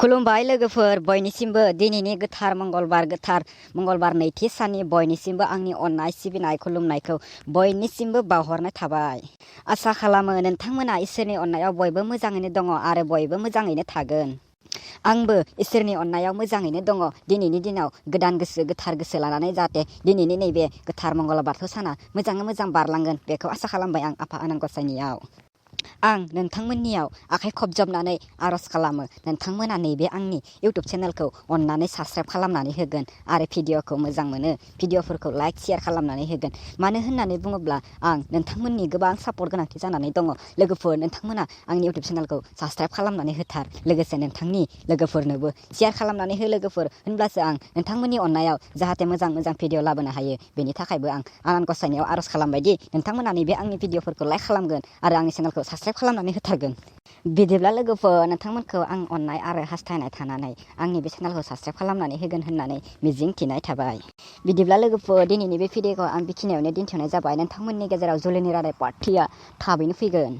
खुलुमबाय लोगोफोर बयनिसिमबो दिनैनि गोथार मंगलबार नैथि साननि बयनिसिमबो आंनि अननाय सिबिनाय खुलुमनायखौ बयनिसिमबो बावहरनाय थाबाय। आसा खालामो नोंथांमोना इसोरनि अननायाव बयबो मोजाङैनो दङ आरो बयबो मोजाङैनो थागोन। आंबो इसोरनि अननायाव मोजाङैनो दङ। दिनैनि दिनाव गोथार गोसो लानानै जाहाथे दिनैनि नैबे गोथार मंगलबारखौ साना मोजाङै मोजां बारलांगोन बेखौ आसा खालामबाय आं आफा आनान गसाइनियाव। आं नोंथांमोननियाव आखाइ खबजबनानै आर'ज खालामो नोंथांमोना नैबे आंनि इउटुब चेनेलखौ अननानै साबस्क्राइब खालामनानै होगोन आरो भिडिअ'खौ मोजां मोनो भिडिअ'फोरखौ लाइक शेयार खालामनानै होगोन। मानो होननानै बुङोब्ला आं नोंथांमोननि गोबां सापर्ट गोनांथि जानानै दङ। लोगोफोर नोंथांमोना आंनि इउटुब चेनेलखौ साबस्क्राइब खालामनानै होथार लोगोसे नोंथांनि लोगोफोरनोबो शेयार खालामनानै हो लोगोफोर होनब्लासो आं नोंथांमोननि अननायाव जाहाथे मोजां भिडिअ लाबोनो हायो। बेनि थाखायबो आं आनान गसाइनियाव आर'ज खालामबायदि नोंथांमोना नैबे आंनि भिडिअ'फोरखौ लाइक खालामगोन आरो आंनि चेनेलखौ साबस्क्राइब खालामनानै होथारगोन। बिदिब्ला लोगोफोर नोंथांमोनखौ आं अननाय आरो हास्थायनाय थानानै आंनि बे चेनेलखौ साबस्क्राइब खालामनानै होगोन होननानै मिजिं थिनाय थाबाय। बिदिब्ला लोगोफोर दिनैनि बे भिडिअ'खौ आं बेखिनियावनो दोनथ'नाय जाबाय। नोंथांमोननि गेजेराव जुलिनि रादाय पार्टिया थाबैनो फैगोन।